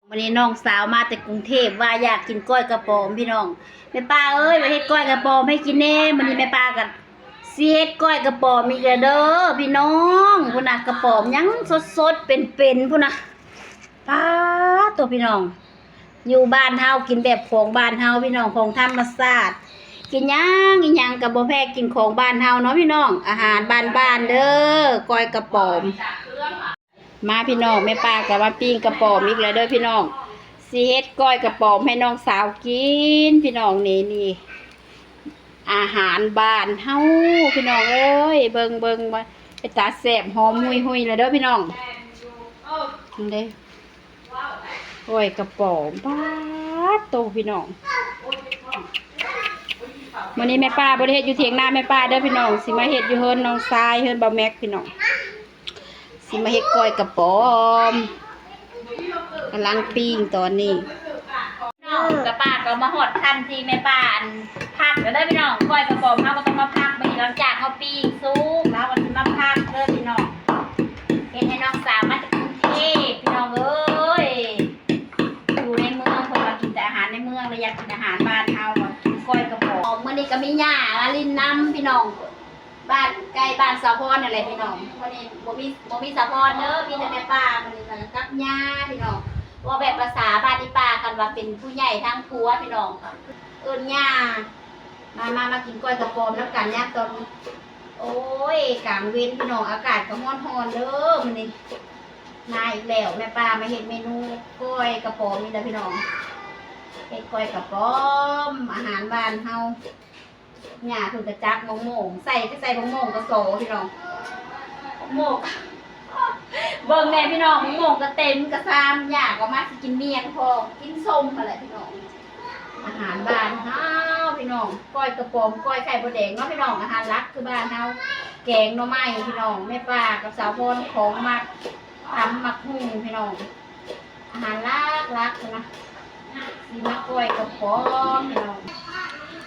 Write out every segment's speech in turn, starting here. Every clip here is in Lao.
ມື້ນີ້ນ້ອງສາວມາແຕ່ກຸງເທບ ວ່າຢາກກິນກ້ອຍກະປອມພີ່ນ້ອງ. ແມ່ປ້າເອີຍ ວ່າເຮັດກ້ອຍກະປອມໃຫ້ກິນແດ່. ມື້ນີ້ແມ່ປ້າກໍຊິເຮັດກ້ອຍກະປອມອີກແລ້ວເດີພີ່ນ້ອງ. ພຸ້ນນະ ກະປອມຍັງສົດໆເປັນໆພຸ້ນນະ. ປາດໂທ້ພີ່ນ້ອງ ຢູ່ບ້ານເຮົາກິນແບບຂອງບ້ານເຮົາພີ່ນ້ອງ ຂອງທຳມະຊາດ ກິນຫຍັງອີຫຍັງກໍບໍ່ແພ້ກິນຂອງບ້ານເຮົາເນາະພີ່ນ້ອງ. ອາຫານບ້ານໆເດີ ກ້ອຍກະປອມ. ມາພີ່ນ້ອງ ແມ່ປ້າກໍມາປີ້ງກະປອມອີກແລ້ວເດີພີ່ນ້ອງ. ຊິເຮັດກ້ອຍກະປອມໃຫ້ນ້ອງສາວກິນພີ່ນ້ອງ. ນີ້ ນີ້ ອາຫານບ້ານເຮົາພີ່ນ້ອງເອີຍ ເບິ່ງ ເບິ່ງວ່າເປັນຕາແຊບ ຫອມຫຸຍໆແລ້ວເດີພີ່ນ້ອງ. ນີ້ເດ້ ກ້ອຍກະປອມ ປາດໂທ້ພີ່ນ້ອງ. ມື້ນີ້ແມ່ປ້າບໍ່ໄດ້ເຮັດຢູ່ຖຽງນາແມ່ປ້າເດີພີ່ນ້ອງ ຊິມາເຮັດຢູ່ເຮືອນນ້ອງຊາຍ ເຮືອນບ່າວແມັກພີ່ນ້ອງ. ຊິມາເຮັດກ້ອຍກະປອມ ກຳລັງປີ້ງຕອນນີ້. ພີ່ນ້ອງ ກະປ້າກໍມາຮອດຂັ້ນທີ່ແມ່ປ້າອັນພັກແລ້ວເດີພີ່ນ້ອງ. ກ້ອຍກະປອມເຮົາກໍຕ້ອງມາພັກ ບາດນີ້ຫຼັງຈາກເຮົາປີ້ງສຸກແລ້ວ ເຮົາກໍຊິມາພັກເດີພີ່ນ້ອງ. ເຮັດໃຫ້ນ້ອງສາວມາຈາກກຸງເທບພີ່ນ້ອງເອີຍ ຢູ່ໃນເມືອງ ເພິ່ນວ່າກິນແຕ່ອາຫານໃນເມືອງ ແລ້ວຢາກກິນອາຫານບ້ານເຮົາ ກໍກິນກ້ອຍກະປອມ. ມື້ນີ້ກໍມີຍ່າມາຫຼິ້ນນຳພີ່ນ້ອງ ບ້ານໃກ້ບ້ານສາວພອນນັ້ນແຫຼະພີ່ນ້ອງ. ມື້ນີ້ບໍ່ມີ ບໍ່ມີສາວພອນເດີ ມີແຕ່ແມ່ປ້າ ມື້ນີ້ກັບຍ່າພີ່ນ້ອງ. ເວົ້າແບບພາສາບ້ານອີ່ປ້າ ຄັນວ່າເປັນຜູ້ໃຫຍ່ທາງຜົວພີ່ນ້ອງ ເອີ້ນຍ່າ. ມາ ມາ ມາກິນກ້ອຍກະປອມນຳກັນຍາມຕອນ ໂອ້ຍ ກາງເວັນພີ່ນ້ອງ ອາກາດກໍຮ້ອນໆເດີມື້ນີ້. ມາອີກແລ້ວ ແມ່ປ້າມາເຮັດເມນູກ້ອຍກະປອມນີ້ແຫຼະພີ່ນ້ອງ ເຮັດກ້ອຍກະປອມ ອາຫານບ້ານເຮົາ. ຍ່າເພິ່ນກະຈັບໝາກໂມງໃສ່ ກະໃສ່ໝາກໂມງກະສໍພີ່ນ້ອງ ໝາກໂມງ ເບິ່ງແດ່ພີ່ນ້ອງ ໝາກໂມງກະເຕັມກະຊາມ. ຍ່າກໍມາຊິກິນໝ້ຽງພ້ອມ ກິນສົ້ມຫັ້ນແຫຼະພີ່ນ້ອງ. ອາຫານບ້ານເຮົາພີ່ນ້ອງ ກ້ອຍກະປອມ ກ້ອຍໄຂ່ມົດແດງເນາະພີ່ນ້ອງ. ອາຫານຫຼັກຄືບ້ານເຮົາ ແກງໜໍ່ໄມ້ພີ່ນ້ອງ ແມ່ປ້າກັບສາວພອນຂອງມັກ ຕຳໝາກຫຸ່ງພີ່ນ້ອງ. ອາຫານຫຼັກໆນະ ຊິມາກ້ອຍກະປອມພີ່ນ້ອງ.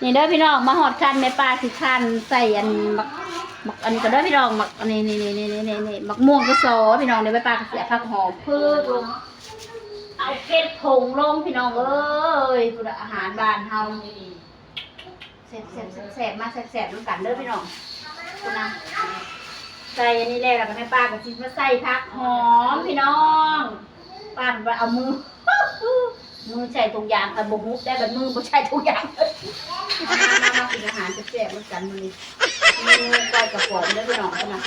ນີ້ເດີພີ່ນ້ອງ ມາຮອດຂັ້ນ ແມ່ປ້າຊິຂັ້ນໃສ່ອັນ ໝາກ ໝາກອັນນີ້ກໍເດີພີ່ນ້ອງ ໝາກອັນນີ້ ນີ້ ໝາກມ່ວງກະສໍພີ່ນ້ອງ. ດຽວແມ່ປ້າກໍຊິເອົາຜັກຫອມຜຶກລົງ ເອົາເຜັດຜົງລົງພີ່ນ້ອງເອີຍ. ພຸ້ນລະ ອາຫານບ້ານເຮົາ ແຊບໆ ແຊບໆ ມາແຊບໆນຳກັນເດີພີ່ນ້ອງ. ພຸ້ນນະ ໃສ່ອັນນີ້ແລ້ວ ແລ້ວກໍແມ່ປ້າກໍຊິມາໃສ່ຜັກຫອມພີ່ນ້ອງ. ປ້າວ່າເອົາມື ມືໃສ່ຖົງຢາງ ຄັນບໍ່ຫຸບໄດ້ບັດມືບໍ່ໃສ່ຖົງຢາງ. ມາ ມາ ມາກິນອາຫານແຊບໆນຳກັນມື້ນີ້ ເມນູກ້ອຍກະປອມເດີພີ່ນ້ອງ. ພຸ້ນນະ